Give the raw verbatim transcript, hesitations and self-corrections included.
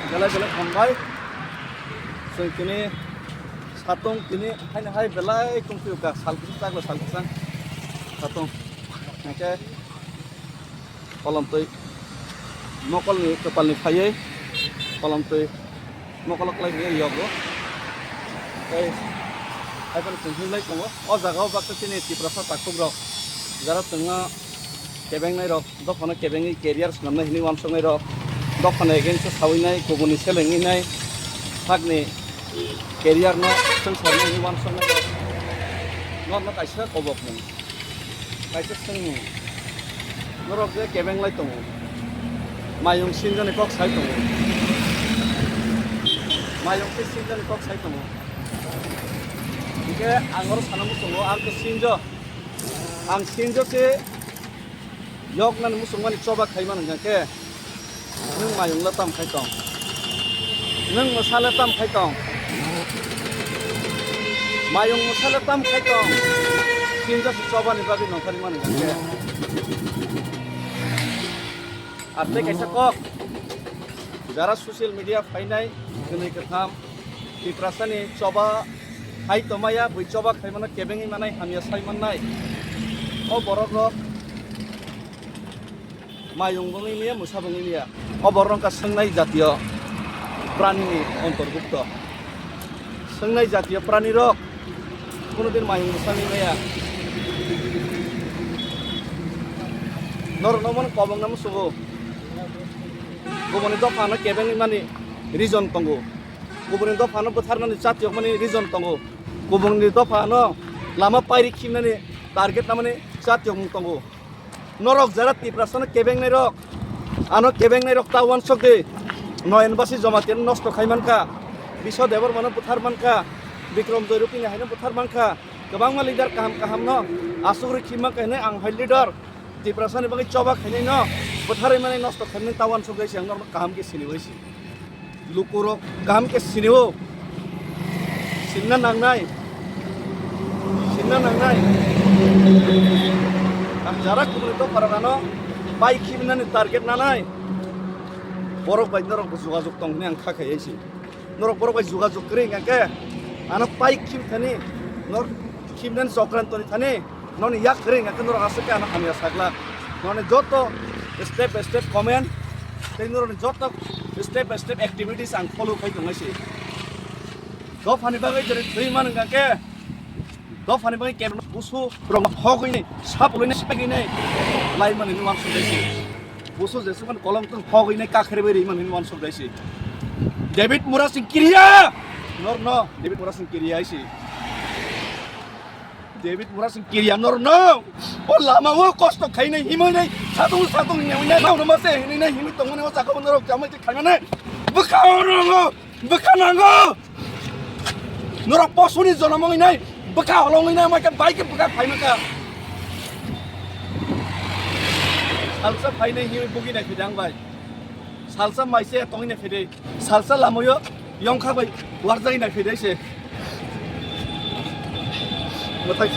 Belai belai hambai. Chwng tini satung tini haino hai belai tongphio ka, sal kwchwng chakla sal kwchwng satung. Hwnkhe kolomtwi mokolni kwpalni phaiwi kolomtwi mokol kwlai hwnwi yogo. Tei haiphano chwng hinlai tongo. O jagao baksa chini Tiprasa takhukrok jara chwngno kebengnai rok, dophano kebengwi career swnamnai hwnwi uansuknai rok, dophano against o sawinai, kubuni selengwi nai, sakni career no swngcharnai hwnwi uansuknai rok, norno kaisa kobokmung, kaisa swngmung. Norok je kebenglai tongo, mayung sinjani kok sai tongo, mayung khe sinjani kok sai tongo. Hingke ang oro sana muchungo, ang khe sinjo, ang sinjo se. Yoknani muchungmani choba khaimani hwnkha khe, nwng mayungla tam khai tong? Nwng mwsale tam khai tong? Mayung mwsale tam khai tong? Sinjak chobani bagwi nongkhormani hwnkha khe. Ar tei kaisa kok, jara social media phainai, kwnwi kwtham, Tiprasani choba hai tongmaya, bui choba khaimano kebengwi manai, hamya sai mannai. O borok rok mayung bongwi miya, mwsa bongwi miya. O borok wngkha swngnai jatiyo pranini ontorbukto. Swngnai jatiyo pranirok kunudin mayung mwsangwi maya. Norokno mano kobongna musugo. Kubuni dophano kebengwi mani reason tongo. Kubuni dophano bwtharnani chatiyokmani reason tongo. Kubungni dophano lama pairi khimnani target namani chatiyokmung tongo. Norok jara Tiprasano kebengnai rok, ano kebengnai rok ta uansuk di. Noyonbasi Jamatia nosto khai mankha, Biswa Debbarmano bwthar mankha, Bikram Joy Rupini haino bwthar mankha, kwbangma leader kaham kaham no asugri khim mankha hinwi ang hai leader Tiprasani bagwi choba khainai no bwtharwi mani nosto khainai ta uansuk di, ang norok kaham khe sini bai si. Lukurok kaham khe sinio, sinna nangnai, sinna nangnai. Ang jara kubuni dophano pai khibinani target nanai. Borok bai norok jogajog tong hwnwi ang kha khai si. Norok borok bai jogajog kwrwi hwnkha khe ano pai khibithani, norok khibinani chokran toni thani. Noni yak kwrwi hwnkha khe norok aswk khe ano hamya saglak. Noni joto step by step comment tei norokni joto step by step activities ang follow khai tongnai se. Dophani bagwi jori thwi man hwnkha khe, dophani bagwi kebeng busu rok hogwi nai, sap loi nai, sap loi nai, lai mani ni wansuk dai se. Busu jesukhan kolong tong hogwi nai, kakhere bai ri mani ni wansuk dai se. David Murasing kiriya, norno David Murasing kiriya se. David Murasing kiriya norno. O lama o kosto khainai himoi nai, satung satung hinwi nai, tau ma se hinwi nai, hinwi tongmani o jaga o norok jamai te khaimane. Bwkha o rongo, bwkha nango. Norok posuni jonom ongwi nai, bwkha holong ongwi nai, mai khe bai khe bwkha khaimaka. Salsa phainai hinwi bugi nai phidang bai. Salsa maise tongwi nai phidai. Salsa lamayo yongkha bai warjai nai phidai se. Mwtai,